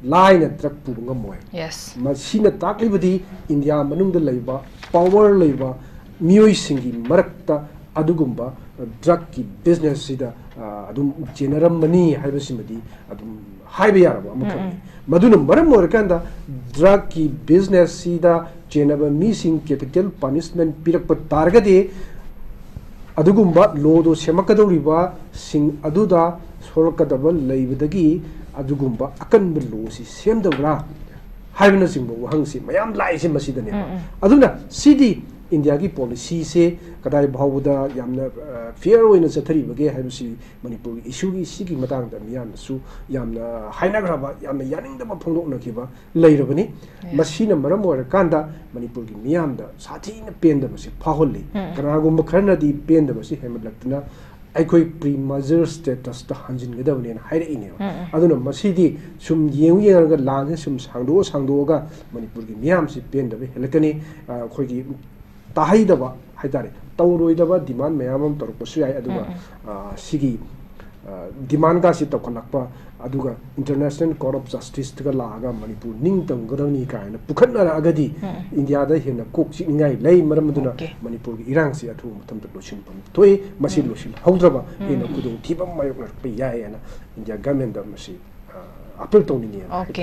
ꯂꯥꯏꯅ ꯗ꯭ꯔꯒ ꯄꯨꯕ ꯉꯝꯃꯣꯏ꯫ Yes. ꯃꯁꯤꯅ ꯇꯥꯛꯂꯤꯕꯗꯤ ꯏꯟꯗꯤꯌꯥ ꯃꯅꯨꯡꯗ ꯂꯩꯕ ꯄꯥꯋꯔ ꯂꯩꯕ ꯃꯤꯑꯣꯏꯁꯤꯡꯒꯤ ꯃꯔꯛꯇ ꯑꯗꯨꯒꯨꯝꯕ ꯗ꯭ꯔꯒꯀꯤ ꯕꯤꯖꯤꯅꯦꯁꯁꯤꯗ, ꯑ, ꯑꯗꯨꯝ ꯆꯦꯟꯅꯔꯝꯃꯅꯤ ꯍꯥꯏꯕꯁꯤꯃꯗꯤ ꯑꯗꯨꯝ ꯍꯥꯏꯕ ꯌꯥꯔꯕ ꯑꯃꯈꯛꯅꯤ꯫ ꯎꯝ, ꯃꯗꯨꯅ ꯃꯔꯝ ꯑꯣꯏꯔꯀꯥꯟꯗ ꯗ꯭ꯔꯒꯀꯤ ꯕꯤꯖꯤꯅꯦꯁꯁꯤꯗ ꯆꯦꯟꯅꯕ ꯃꯤꯁꯤꯡ ꯀꯦꯄꯤꯇꯦꯜ ꯄꯅꯤꯁꯃꯦꯟ ꯄꯤꯔꯛꯄ ꯇꯥꯔꯒꯗꯤ ꯑꯗꯨꯒꯨꯝꯕ ꯂꯣꯗꯣ ꯁꯦꯝꯃꯛꯀꯗꯧꯔꯤꯕꯁꯤꯡ ꯑꯗꯨꯗ ꯁꯣꯛꯂꯛꯀꯗꯕ ꯂꯩꯕꯗꯒꯤ ꯑꯗꯨꯒꯨꯝꯕ ꯑꯀꯟꯕ ꯂꯣꯁꯤ ꯁꯦꯝꯗꯕ꯭ꯔꯥ ꯍꯥꯏꯕꯅꯆꯤꯡꯕ ꯋꯥꯍꯪꯁꯤ ꯃꯌꯥꯝ ꯂꯥꯛꯏꯁꯦ ꯃꯁꯤꯗꯅꯦꯕ꯫ ꯎꯝ, ꯎꯝ. ꯑꯗꯨꯅ ꯁꯤꯗꯤ ꯏꯟꯗꯤꯌꯥꯒꯤ ꯄꯣꯂꯤꯁꯤꯁꯦ ꯀꯗꯥꯏ ꯐꯥꯎꯕꯗ ꯌꯥꯝꯅ, ꯑ, ꯐꯤꯌꯔ ꯑꯣꯏꯅ ꯆꯠꯊꯔꯤꯕꯒꯦ ꯍꯥꯏꯕꯁꯤ ꯃꯅꯤꯄꯨꯔꯒꯤ ꯏꯁꯨꯒꯤ ꯁꯤꯒꯤ ꯃꯇꯥꯡꯗ ꯃꯤꯌꯥꯝꯅꯁꯨ ꯌꯥꯝꯅ ꯍꯥꯏꯅꯈ꯭ꯔꯕ, ꯌꯥꯝꯅ ꯌꯥꯅꯤꯡꯗꯕ ꯐꯣꯡꯗꯣꯛꯅꯈꯤꯕ ꯂꯩꯔꯕꯅꯤ꯫ Yes. ꯃꯁꯤꯅ ꯃꯔꯝ ꯑꯣꯏꯔꯀꯥꯟꯗ ꯃꯅꯤꯄꯨꯔꯒꯤ ꯃꯤꯌꯥꯝꯗ ꯁꯥꯊꯤꯅ ꯄꯦꯟꯗꯕꯁꯤ ꯐꯥꯎꯍꯜꯂꯤ꯫ ꯎꯝ, ꯎꯝ. ꯀꯅꯥꯒꯨꯝꯕ ꯈꯔꯅꯗꯤ ꯄꯦꯟꯗꯕꯁꯤ ꯍꯦꯟꯃꯠꯂꯛꯇꯨꯅ ꯑꯩꯈꯣꯏ ꯄ꯭ꯔꯤ ꯃꯔꯖꯔ ꯁ꯭ꯇꯦꯇꯁꯇ ꯍꯟꯖꯤꯟꯒꯗꯕꯅꯦꯅ ꯍꯥꯏꯔꯛꯏꯅꯦꯕ꯫ ꯎꯝ, ꯎꯝ. ꯑꯗꯨꯅ ꯃꯁꯤꯗꯤ ꯁꯨꯝ ꯌꯦꯡꯉꯨ ꯌꯦꯡꯉꯒ ꯂꯥꯟꯁꯦ ꯁꯨꯝ ꯁꯥꯡꯗꯣꯛꯑ ꯁꯥꯡꯗꯣꯛꯑꯒ ꯃꯅꯤꯄꯨꯔꯒꯤ ꯃꯤꯌꯥꯝꯁꯤ ꯄꯦꯟꯗꯕ ꯍꯦꯜꯂꯛꯀꯅꯤ꯫ ꯑ, ꯑꯩꯈꯣꯏꯒꯤ ꯇꯥꯍꯩꯗꯕ ꯍꯥꯏꯇꯥꯔꯦ, ꯇꯧꯔꯣꯏꯗꯕ ꯗꯤꯃꯥꯟ ꯃꯌꯥꯝ ꯑꯃ ꯇꯧꯔꯛꯄꯁꯨ ꯌꯥꯏ꯫ ꯑꯗꯨꯒ ꯁꯤꯒꯤ ꯗꯤꯃꯥꯟꯒꯁꯤ ꯇꯧꯈꯠꯂꯛꯄ, ꯑꯗꯨꯒ International Court of Justiceꯇꯒ ꯂꯥꯛꯑꯒ ꯃꯅꯤꯄꯨꯔ ꯅꯤꯡꯇꯝꯒꯗꯕꯅꯤ ꯀꯥꯏꯅ ꯄꯨꯈꯠꯅꯔꯛꯑꯒꯗꯤ ꯏꯟꯗꯤꯌꯥꯗ ꯍꯦꯟꯅ ꯀꯣꯛ ꯆꯤꯛꯅꯤꯡꯉꯥꯏ ꯂꯩ꯫ ꯃꯔꯝ ꯑꯗꯨꯅ ꯃꯅꯤꯄꯨꯔꯒꯤ ꯏꯔꯥꯡꯁꯤ ꯑꯊꯨꯕ ꯃꯇꯝꯗ ꯂꯣꯏꯁꯤꯟꯐꯝ ꯊꯣꯛꯏ꯫ ꯃꯁꯤ ꯂꯣꯏꯁꯤꯜꯍꯧꯗ꯭ꯔꯕ ꯍꯦꯟꯅ ꯈꯨꯗꯣꯡꯊꯤꯕ ꯑꯃ ꯃꯥꯌꯣꯛꯅꯔꯛꯄ ꯌꯥꯏ ꯍꯥꯏꯅ ꯏꯟꯗꯤꯌꯥ ꯒꯃꯦꯟꯗ ꯃꯁꯤ ꯑꯄꯤꯜ ꯇꯧꯅꯤꯡꯉꯤ꯫